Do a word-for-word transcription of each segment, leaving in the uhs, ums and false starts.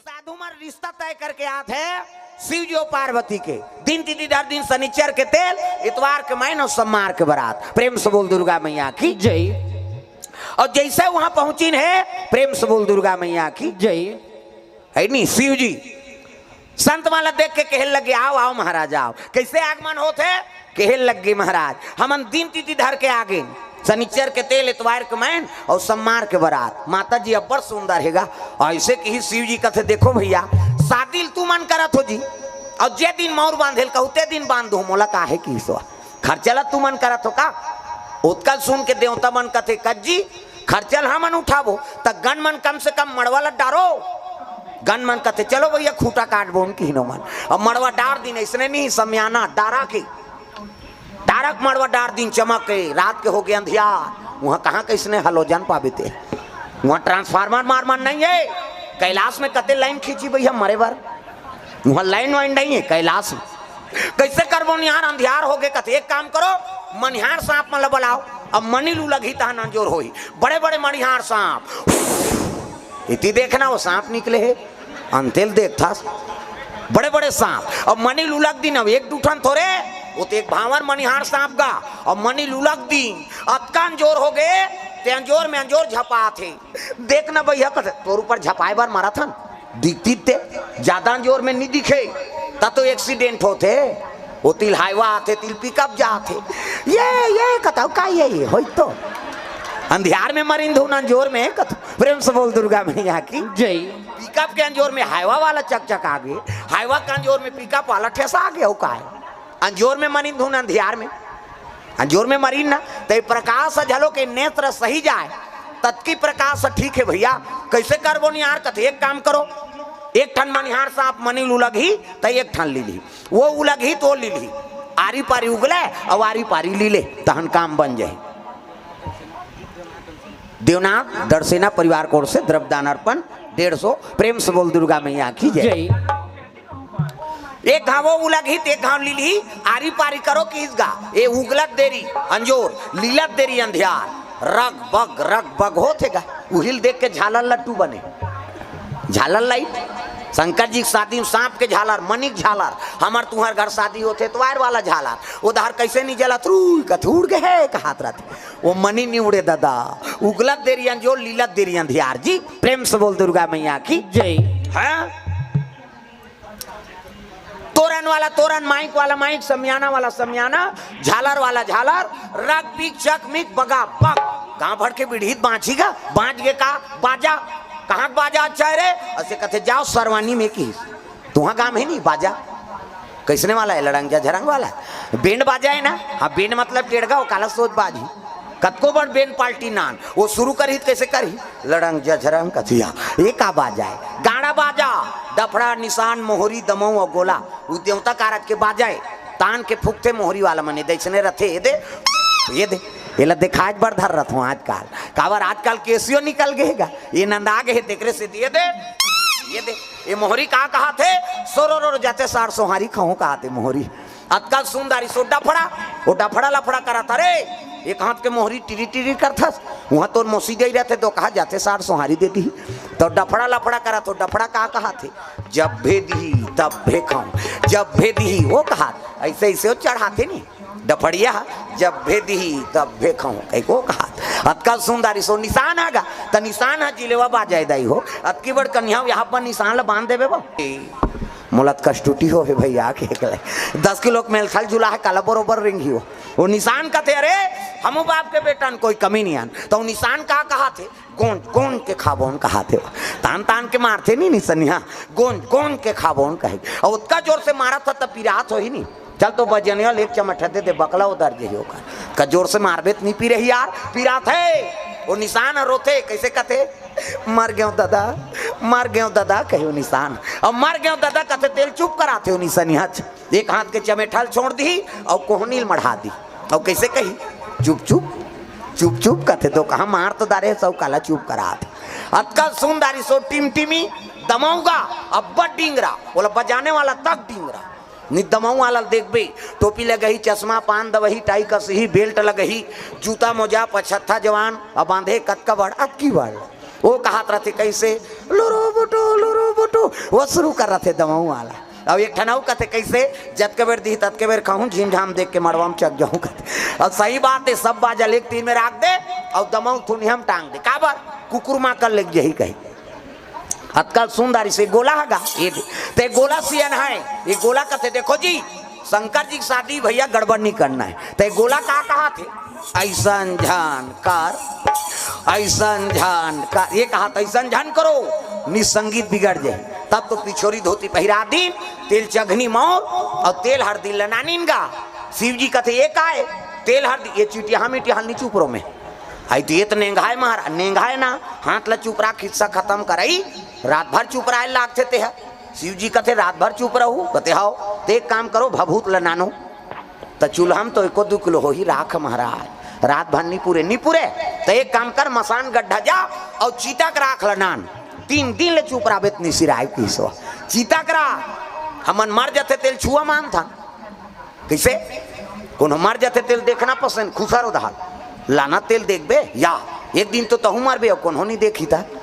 साधु मन रिश्ता तय करके आत हे शिव जी अउ पार्वती के। दिन तिथि धर दिन, शनिचर के तेल, इतवार के मैन अउ सोमवार के बरात। प्रेम से बोल दुर्गा मैया की। जय। अउ जइसे उहाँ पहुँचिन हे, प्रेम से बोल दुर्गा मैया की। जय। हे नी, शिव जी संत मन ला देख के कहे लगे, "आओ, आओ महाराज, आओ।" कइसे आगमन होत हे? कहे लगे, "महाराज, हमन दिन तिथि धर के आगेन, शनिचर के तेल, इतवार के मैन अउ सोमवार के बरात।" माता जी अब्बड़ सुंदर हे गा। अइसे किहिस शिव जी, कथे, "देखो भइया, शादी ल तुमन करत हो जी, अउ जे दिन मउर बांधे ल कहू, ते दिन बांध दो, मोला काहे किहिस ओ? खर्चा ल तुमन करत हो का?" ओतका ल सुन के देवता मन कथे, "कस जी, खर्चा ल हमन उठाबो, त गन मन कम से कम मड़वा ल डारो।" गन मन कथे, "चलो भइया, खूंटा काटबो," उनकी हिनो मन। अब मड़वा डार दिन, अइसने नहीं, समियाना डारा के, डारा के मड़वा डार दिन, चमक के, रात के होगे अंधियार। उहाँ कहाँ कइसने हलोजन पाबे ते? उहाँ ट्रांसफार्मर मार मन नहीं हे। कैलाश में कते लाइन खींची भइया मरे बर, उहाँ लाइन वाइन नहीं हे कैलाश में। कइसे करबो निहार, अंधियार होगे। कथे, "एक काम करो, मनिहार सांप मन ल बलाओ, अब मनी लू लगही तहन अंजोर होही।" बड़े बड़े मनिहार सांप, इति देखना, ओ सांप निकले हे, अंते ल देखथस, बड़े बड़े सांप। अब मनी लू लग दिन, अब एक दू ठन थोरे, ओ ते एक भांवर मनिहार सांप गा, अब मनी लू लग दिन, अतका अंजोर होगे, ते अंजोर में अंजोर झपात हे। देखना भइया, कथे, "तोर ऊपर झपाए बर मरत हन, दिखतिस ते, जादा अंजोर में नी दिखे, त तो accident होथे।" ओती ल हाईवा आथे, ती ल पिकअप जाथे। "ये, ये," कथव, "का ये, ये होई तो?" अंधियार में मरिन धुन, अंजोर में कथव। प्रेम से बोल दुर्गा मैया की। जय। पिकअप के अंजोर में हाईवा वाला चकचका गे, हाईवा के अंजोर में पिकअप वाला ठेसा गे, अउ काय? अंजोर में मरिन धुन, अंधियार में, अंजोर में मरिन ना, त ए प्रकाश ह झलो के नेत्र सही जाय, ततकी प्रकाश ह ठीक हे भइया। कइसे करबो निहार? कथे, "एक काम करो, एक ठन मनिहार सांप मनी लू लगही, त एक ठन लीलही, ओ उलगही त ओ लीलही, आरी पारी उगले अउ आरी पारी लीले, तहन काम बन जाही।" देवनाथ दरसेना परिवार की ओर से द्रव्यदान अर्पण डेढ़ सौ। प्रेम से बोल दुर्गा मैया की जय। जय। एक घांव ओ उलगही त एक घांव लीलही, आरी पारी करो किहिस गा। ए उगलत देरी अंजोर, लीलत देरी अंधियार, रग बग रग बग होथे गा। उही ल देख के झालर लट्टू बने, झालर लाइट। शंकर जी के शादी में सांप के झालर, मनी के झालर, हमर तुंहर घर शादी होथे त वायर वाला झालर, ओ डहर कइसे नी जलत, रुई कथे उड़ गे हे कहात रथे। ओ मनी नी उड़े ददा, उगलत देरी अंजोर, लीलत देरी अंधियार जी। प्रेम से बोल दुर्गा मैया की। जय। हैं? तोरन वाला तोरन, माइक वाला माइक, समियाना वाला समियाना, झालर वाला झालर, रग बिग चक मिक बगा बग। गांव भर के बिढ़ीत बांची गा, बांच गे का बाजा, कहाँ के बाजा अच्छा हे रे? अइसे कथे, "जाव सरवानी में," किहिस। तुंहर गांव में हे नी बाजा? कइसने वाला हे? लड़ंग झझरंग वाला? बैंड बाजा हे ना? हाँ, बैंड मतलब टेड़गा, ओ काला सोज बाजही। कतको बड़ बैंड पार्टी नान, ओ सुरू करही त कइसे करही? लड़ंग झझरंग कथिया, ए का बाजा हे? गाड़ा बाजा, डफड़ा, निसान, मोहरी, दमऊ अउ गोला, ओ देवता कारज के बाजा हे। तान के फूंकथे मोहरी वाला मन, ए दे अइसने रथे, ए दे, ए दे, एला देखाय बर धर रथों आजकाल। काबर आजकाल केसियो निकल गे हे गा, ए नंदा गे हे, तेकरे से ए दे, ए दे। ए मोहरी का कहाथे? सोरो रो जाते सार सोहारी खहूं कहाथे मोहरी। अतका सुंदर इसो डफड़ा, ओ डफड़ा लफड़ा करत हे रे। एक हाथ के मोहरी टिरी टिरी करथस, उहाँ तोर मौसी गई रथे त ओ कहा जाते सार सोहारी दे दिही। त डफड़ा लफड़ा करत हो, डफड़ा का कहाथे? जब भे दिही तब भे खाऊं, जब भे दिही ओ कहात, अइसे अइसे ओ चढ़ाथे नी डफड़िया, जब भे दिही तब भे खाऊं कहिके ओ कहात। अतका सुंदर इसो निसान आगा, त निसान ह जिलेवा बाजा ए दाई हो। अतकी बड़ कनिहा यहाँ पर निसान ल बांध देबे बा। मोला त कष्टुटी होहे भइया, के कले दस किलो के मेलखल झूला हे, काला बरोबर रेंगही हो। ओ निसान कथे, "अरे, हमू बाप के बेटा न, कोई कमी नइ आन।" त ओ निसान का कहाथे? "गोंज, गोंज के खाबोन," कहाथे। तान, तान के मारथे नी निसनिया, "गोंज, गोंज के खाबोन," कहे। अउ ओतका जोर से मारत ह, त पिरात होही नी। चल तो बजनिया ले एक चमट दे दे, बकला उधर जही ओकर। का जोर से मारबे त नी पिरही यार, पिरात हे। ओ निसान ह रोथे, कइसे कथे? "मर गेंव ददा, मर गेंव ददा," कहे ओ निसान। अब "मर गेंव ददा" कथे, तेल चुप कराथे ओ निसनिया। एक हाथ के चमेठा ल छोड़ दिही अउ कोहनी ल मढ़ा दिही। अउ कइसे कही? "चुप चुप, चुप चुप," कथे तो कहा मार तो डारे, सब काला चुप कराथे। अतका सुंदर इसो टिमटिमी दमऊ गा, अब्बड़ डिंगरा, ओला बजाने वाला तक डिंगरा। नी दमऊ वाला ल देखबे, टोपी लगही, चश्मा, पान दवही, टाई कसही, बेल्ट लगही, जूता मोजा, पछत्था जवान, अब बांधे कतका बड़, अतकी बड़। ओ कहात रथे कइसे, "लुरु बुटु, लुरु बुटु, वो शुरू कर रथे दमऊ वाला। अब एक ठन अउ कथे, "कइसे? जतके बेर दिही, ततके बेर खाहूं, झीम झाम देख के मड़वा म चक जाहूं," कथे। अब सही बात हे, सब बाजा ल एक तीर में राख दे, अउ दमऊ थुनिया म टांग दे। काबर? कुकुर मां कर लेग जही कही। अतका सुंदर इसे गोला हगा, ये दे। ते गोला सियन है, ये गोला कथे, "देखो जी, शंकर जी की शादी भैया गड़बड़ नहीं करना है।" ते गोला का कहा थे? "ऐसन झन कर, ऐसन झन कर," ये कहा था, "ऐसन झन करो, निसंगीत बिगड़ जाए।" तब तो पिछोरी धोती पहिरा दीन, तेल चघनी मौर अउ तेल हरदी लनानिन गा। शिव जी कथे, "ये का है?" "तेल हरदी।" "ये चिटिया मिटिया हल नहीं चुप रहो में। आई तो ये तो नेंघाय महाराज, नेंघाय ना, हाथ ला चुप रहा, खिस्सा खत्म करई, रात भर चुप रहा लागथे ते ह।" शिव जी कथे, "रात भर चुप रहू?" कथे, "हाव।" "ते एक काम करो, भभूत ल नानो, त चूल्हा म तो एको दू किलो होही राख महाराज, रात भर नी पुरे, नी पुरे, त एक काम कर, मसान गड्ढा जा अउ चिता के राख ल नान, तीन दिन ले चुप रहबे त नी सिराय।" किसो चिता के राख, हमन मर जथे तेल छुआ मानथन। कइसे? कोनो मर जथे तेल देखना पसंद, खुसर उधार लाना तेल देखबे या एक दिन तो तहू मरबे अउ कोनो नी देखी त।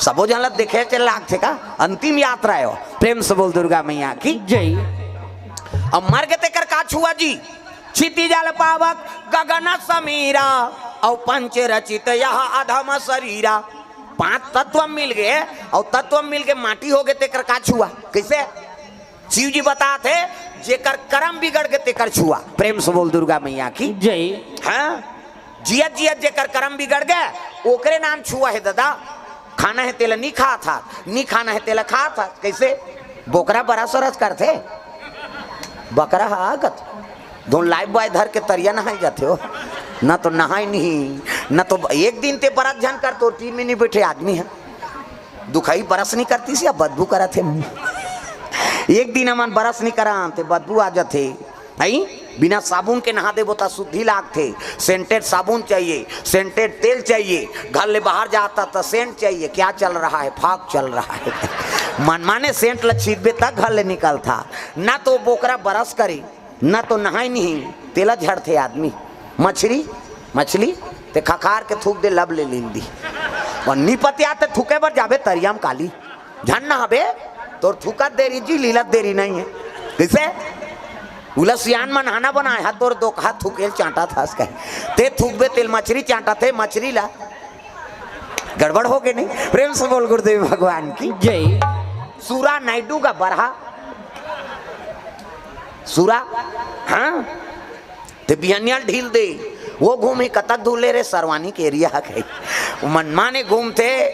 सबो झन ल देखे चल लागथे का? अंतिम यात्रा हे वो। प्रेम से बोल दुर्गा मैया की। जय। अब मर गे तेकर का छुआ जी? "क्षिति जल पावक गगन समीरा, अउ पंच रचित यह अधम शरीरा।" पांच तत्व मिल गे, अउ तत्व मिल के माटी हो गे, तेकर का छुआ? कइसे? शिव जी बतात हे, "जेकर करम बिगड़ गे तेकर छुआ।" प्रेम से बोल दुर्गा मैया की। जय। हाँ, जियत जियत जेकर करम बिगड़ गे, ओकरे नाम छुआ हे ददा। खाना हे तेला नी खात हा, नी खाना हे तेला खात हा। कइसे? बोकरा बरस वरस करथे, बकरा हा आगत धुन लाइफ बॉय धर के तरिया नहाय जाथे हो, न तो नहाय नहीं, न तो एक दिन ते बरस झन कर, तो टीम में नी बैठे आदमी हे। दुखई बरस नी करतिस या बदबू करत हे मुंह। एक दिन हमन बरस नी करन ते बदबू आ जाथे। हई, बिना साबुन के नहा देबो त शुद्धि लागथे। सेंटेड साबुन चाहिए, सेंटेड तेल चाहिए, घर ले बाहर जाता त सेंट चाहिए। क्या चल रहा है? फाग चल रहा है। मनमाने सेंट ल छींचबे त घर ले निकलथा। ना तो बोकरा बरस करे, ना तो नहाय नहीं, तेला झड़थे आदमी। मछरी, मछली, ते खखार के थूक दे, लब ले लील दी। अउ नी पतिया ते थूके बर जाबे तरिया म काली। झन नहाबे, तोर थूकत देरी जी, लीलत देरी नहीं है। कइसे? उला सियान मन हाना बनाए हा, तोर दोकहा थूकेल चांटा थास कहे। ते थूकबे तेल मछरी चांटा थे, मछरी ला। गड़बड़ हो गे नहीं? प्रेम से बोल गुरुदेव भगवान की। जय। सूरा नायडू का बरहा। सूरा, हाँ? ते बिहनिया ल ढील दे, वो घूमे कतक धूले रे, सरवानी के एरिया ह कही। मनमाने घूमथे,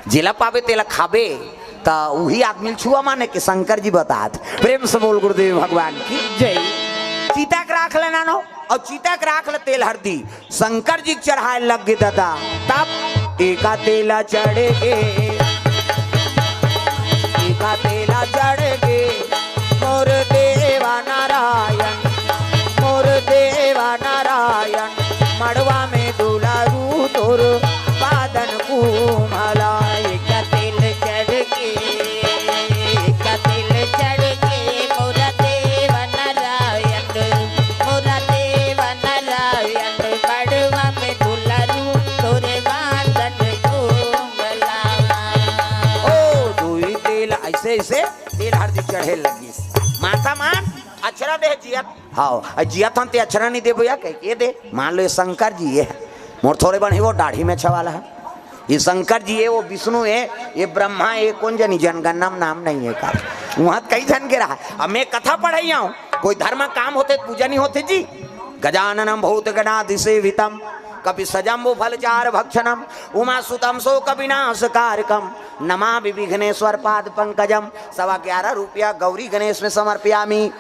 जेला पाबे तेला खाबे, त उही आदमी ल छुआ माने के शंकर जी बतात। प्रेम से बोल गुरुदेव भगवान की। जय। चिता के राख ल नानो, अउ चिता के राख ल तेल हरदी शंकर जी के चढ़ाए लग गे ददा। तब एका तेला चढ़ गे, एका तेला चढ़ गे, मोर देवा नारायण, मोर देवा नारायण, मड़वा में दुलारू तोर बादन कुमला। एका तेल चढ़ गे, एका तेल चढ़ गे, मोर देवा नारायण, मोर देवा नारायण, मड़वा में दुलारू तोर बादन कुमला। ओ, दुई तेल ऐसे, ऐसे तेल हरदी चढ़े लगिस। माथा मान, अक्षरा दे जियत। हाव, अउ जियत हन ते अक्षरा नहीं देबो या कह के दे। मान लो ये शंकर जी ये, मोर थोड़े बन ही वो दाढ़ी में छवाला है। ये शंकर जी ये, वो विष्णु ये, ये ब्रह्मा ये, कोन जनी जनगणना में नाम नहीं है का। वहाँ कई झन के रहा। अब मैं कथा पढ़ाई आऊँ, कोई धर्म काम होथे त पूजा नहीं होथे जी। गजाननं भूतगणादिसेवितं कपित्थजम्बूफलचारुभक्षणं उमासुतं शोकविनाशकारकं नमामि विघ्नेश्वर पाद पंकजम। सवा ग्यारह रुपया गौरी गणेश में समर्पयामि।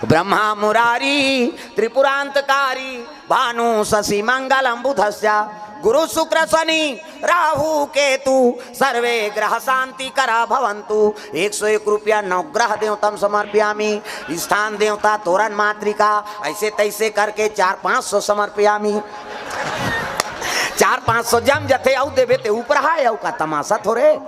ब्रह्मा मुरारी त्रिपुरांतकारी भानु शशि मंगलम बुधस्य गुरु शुक्र शनि राहु केतु सर्वे ग्रह शांति करा भवंतु। एक सौ एक रुपया नवग्रह देवतम समर्पयामी। स्थान देवता तोरण मातृका ऐसे तैसे करके चार पाँच सौ समर्पयामी। चार पाँच सौ जम जथे अउ देवे ते ऊपर हाय अउ का तमाशा थोरे।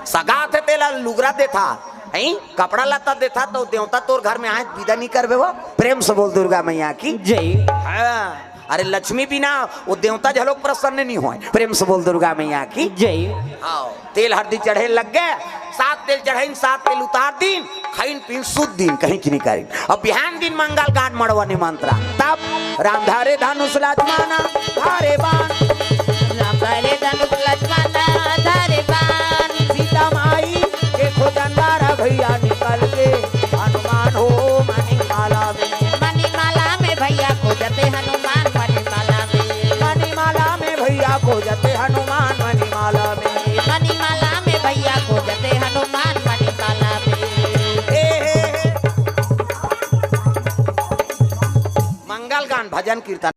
सगा थे तेला लुगरा देथा, हैं? कपड़ा लत्ता देथा तो देवता तोर घर में आए विदा नहीं करबे वो। प्रेम से बोल दुर्गा मैया की जय। हाँ। अरे लक्ष्मी बिना वो देवता झलोक प्रसन्न नहीं होय। प्रेम से बोल दुर्गा मैया की। जय। हाँ, तेल हरदी चढ़े लग गए, सात तेल चढ़ाइन, सात तेल उतार दीन, खाइन पीन सुत दीन, कहीं की नहीं करीन। अब बिहान दिन मंगल गान मड़वा निमंत्रण। तब राम धारे धनुष लक्ष्मण धारे बाण। राम धारे धनुष लक्ष्मण धारे बाण। सीता माई के खोजन बारा भैया निकल के हनुमान हो मणिमाला में। मणिमाला में भैया खोजते हनुमान मणिमाला में। मणिमाला में भैया खोजते हनुमान मणिमाला में। मणिमाला में भैया खोजते हनुमान मणिमाला में। ए, हे, हे। मंगल गान भजन कीर्तन।